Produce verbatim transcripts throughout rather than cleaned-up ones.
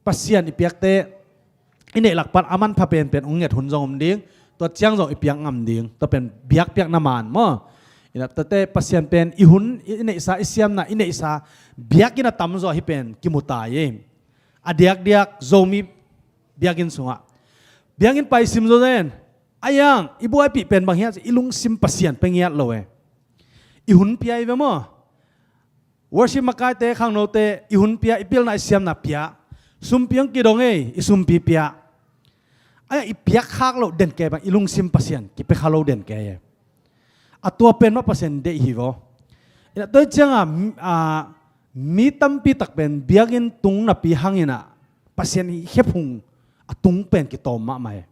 Pasian i piakte i neih lak pan a manpha penpen hong nget hun zong om ding. Tua ciang zong i piak ngam ding. Tua pen biakpiakna maan maw. Inah tuate Pasian pen i hun, i neihsa, i siamna, i neihsa biakinn a tamzaw ahi pen kimu ta hi. A diakdiak Zomi biakinn sungah, biakinn pai sim zaw zen. A yang i buaipih pen bang hiam cih i lungsim Pasian pia ngiat lo e. I hun pia hi ve maw. Worship makaite, khangnote, i hun pia, i pilna, i siamna pia. Sumpi hong kidong ei, i sumpi pia. A yang i piak khak loh den kei bang i lungsim Pasian kipia kha lo den kei e. A tua pen mah Pasian deih hi vaw. Inah tua hi ciangah, m-, a, mi tampi tak pen biakinn tung napi hang inah Pasian i khephung a tung pen kitawm mahmah e.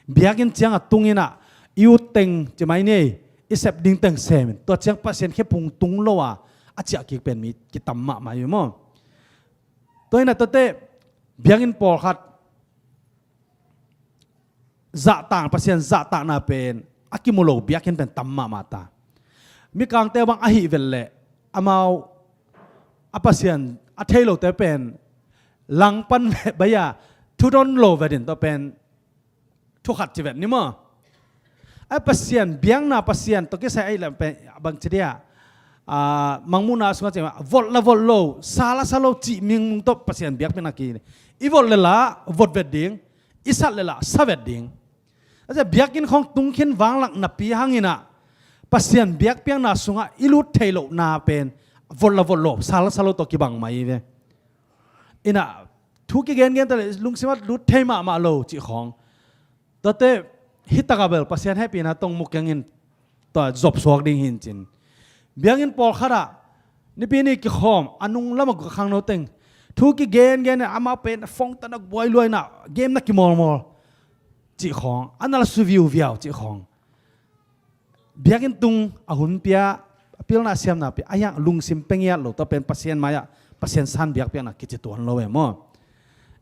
Biakinn ciangah tung inah i ut teng ci mai ni, i sep ding teng sem in, tua ciang Pasian khephung tung lo a, a ciah kik pen mi kitam mahmah hi maw. Tua inah tuate biakinn pawlkhat zahtakna, Pasian zahtakna pen a kimu lo biakinn pen tam mahmah ta. Mikangte bang ahih vet leh amau a Pasian a thei lote pen langpan bai-a thudon lo vet in, tua pen thukhat ci vet ni maw. A Pasian biakna, Pasian tawh kisai ahih leh pen bang ci dia, a, Mangmuhna sungah ci mah, vot la vot lo, sa la sa lo cih mingmung tawh Pasian biakpiakna ki. I vot le la vot vet ding, i sat le la sa vet ding. A cia biakinn khawng tung khin vanglak napi hang inah Pasian biakpiakna sungah i lut thei lohna pen vot la vot lo, sa la sa lo tawh kibang mah hi ve. Inah thu kigengen ta le lungsim ah lut thei mahmah lo cih khawng. Tuate hi takah bel Pasian hehpihna tawh mu keng in, tua zop suak ding hi in cin. Biakinn pawlkhat ah nipi ni kikhawm, a nung lam a guk khangno teng thu kigengen in, amau pen phone tawh na buai lua inah game na kimawlmawl cih khawng, a na la su viuviau cih khawng. Biakinn tung a hun pia, a pilna siamna pia, a yang lungsim pia ngiat lo, tua pen Pasian mai-ah Pasian san biakpiakna kici tuan lo e maw.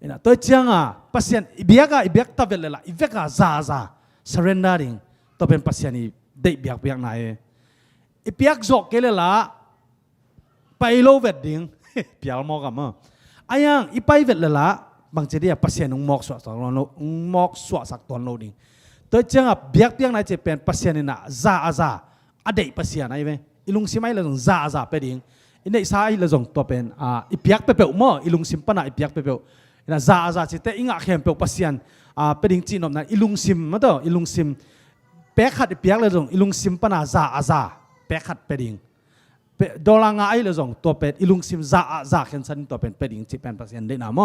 Inah tua hi ciangah Pasian i biakah i biak ta vet le la, i vekah za a za, surrender ding, tua pen Pasian i deih biakpiakna e. I piak zawh kei le la pai lo vet ding. Pial mawk a maw. A yang i pai vet le la bangci dia Pasian hong mawk suahsak tuan lo, hong mawk suahsak tuan lo ding. Tua hi ciangah biakpiakna i cih pen Pasian inah za a za a deih Pasian ahi ve. I lungsim ahih le zong za a za pia ding. I neihsa ahih le zong tua pen, a, i piak peuhpeuh maw, i lungsim pana i piak peuhpeuh. Inah za a za cihte i ngah khempeuh Pasian, a, pia ding cihnopna i lungsim maw, tua i lungsim pek khat i piak le zong i lungsim pana za a za pek khat pia ding. Pe-, dollar nga ahih le zong tua pen i lungsim za a za khensat in tua pen pia ding cih pen Pasian deihna maw.